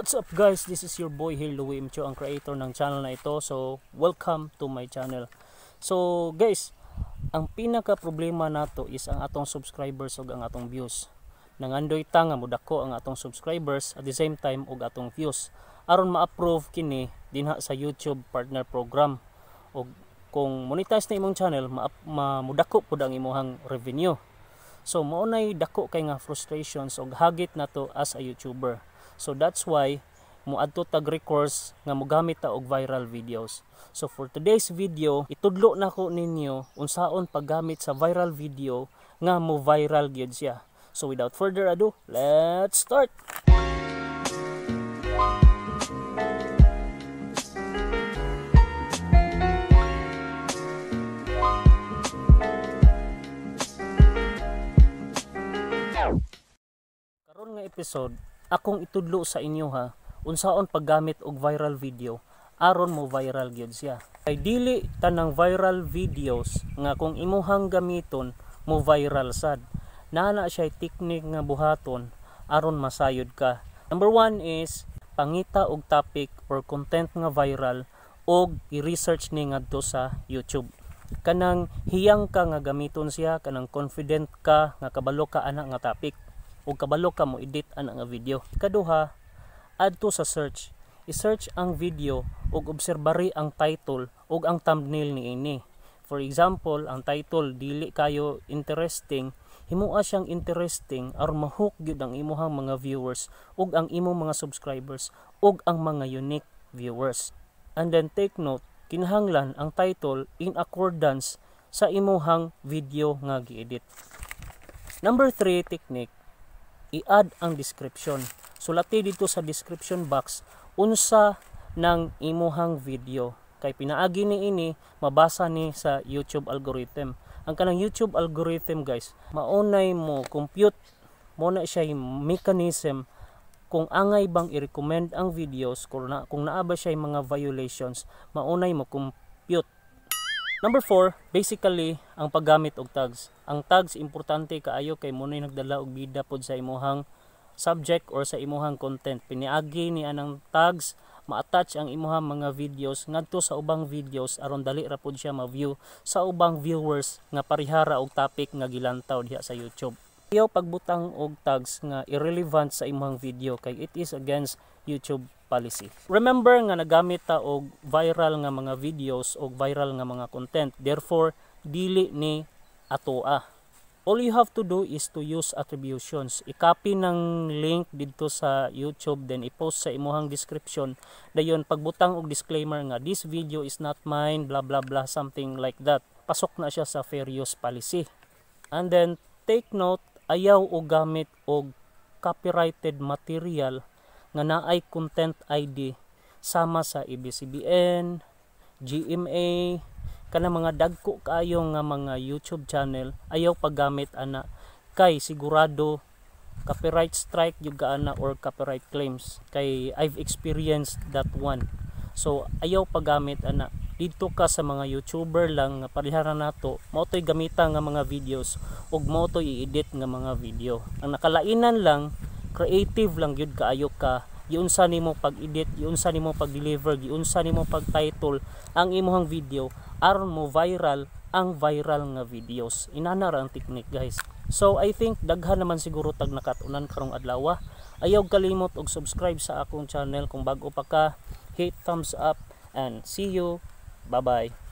What's up, guys? This is your boy here, Louie Imcho, ang creator ng channel na ito. So, welcome to my channel. So, guys, ang pinaka problema nato is ang atong subscribers ug ang atong views. Nangandoy ta nga mudako ang atong subscribers at the same time ug atong views, aron ma-approve kini dinha sa YouTube Partner Program. Ug kung monetize na imong channel, mudako pud ang imong revenue. So mao nay dako kay nga frustrations ug hagit nato as a YouTuber. So that's why moadto tag recourse nga mogamit ta og viral videos. So for today's video, itudlo nako ninyo unsaon paggamit sa viral video nga mo viral gyud siya. So without further ado, let's start. Karon nga episode, akong itudlo sa inyo ha unsaon paggamit og viral video aron mo viral gyud siya. Kay dili tanang viral videos nga kung imuhang gamiton mo viral sad. Naa na siya technique nga buhaton aron masayod ka. Number 1 is pangita og topic or content nga viral og i-research ni ngadto sa YouTube. Kanang hiyang ka nga gamiton siya, kanang confident ka nga kabalo ka ana nga topic ug kabalo ka mo edit ana nga video. Ikaduha, adto sa search. I-search ang video ug obserbari ang title ug ang thumbnail niini. For example, ang title dili kayo interesting, himoa siyang interesting aron ma-hook gyud ang imuhang mga viewers ug ang imong mga subscribers ug ang mga unique viewers. And then take note, kinahanglan ang title in accordance sa imuhang video nga gi-edit. Number 3 technique, i-add ang description. Sulati dito sa description box unsa ng imuhang video. Kay pinaagi ni ini mabasa ni sa YouTube algorithm. Ang kanang YouTube algorithm, guys, maunay mo compute mo na siya yung mechanism kung angay bang i-recommend ang videos, kung naa ba siya mga violations, maunay mo compute. Number 4, basically ang paggamit og tags. Ang tags importante kaayo kay mo nagdala og bida pod sa imuhang subject or sa imuhang content. Piniagi ni anang tags ma-attach ang imuhang mga videos ngadto sa ubang videos aron dali ra pod siya ma-view sa ubang viewers nga parihara og topic nga gilantaw diha sa YouTube. Ayaw pagbutang og tags nga irrelevant sa imuhang video kay it is against YouTube policy. Remember nga nagamit ta og viral nga mga videos og viral nga mga content. Therefore, dili ni atoa. All you have to do is to use attributions. I-copy ng link didto sa YouTube, then i-post sa imuhang description. Dayon pagbutang og disclaimer nga this video is not mine, blah blah blah, something like that. Pasok na siya sa fair use policy. And then take note, ayaw og gamit og copyrighted material nga naay content ID sama sa ABS-CBN, GMA, kana mga dagko kaayo nga mga YouTube channel, ayaw paggamit ana kay sigurado copyright strike gyud ka ana or copyright claims, kay I've experienced that one. So ayaw paggamit ana. Didto ka sa mga YouTuber lang nga parehara nato, mao toy gamita nga mga videos ug mao toy i-edit nga mga video. Ang nakalainan lang, creative lang gyud kaayo ka, giunsa nimo pag-edit, giunsa nimo pag-deliver, giunsa nimo pag-title ang imuhang video aron mo viral ang viral nga videos. Inana ra ang technique, guys. So I think daghan naman siguro tag nakat-unan karong adlaw. Ayaw kalimot og subscribe sa akong channel kung bag-o pa ka, hit thumbs up and see you. Bye bye.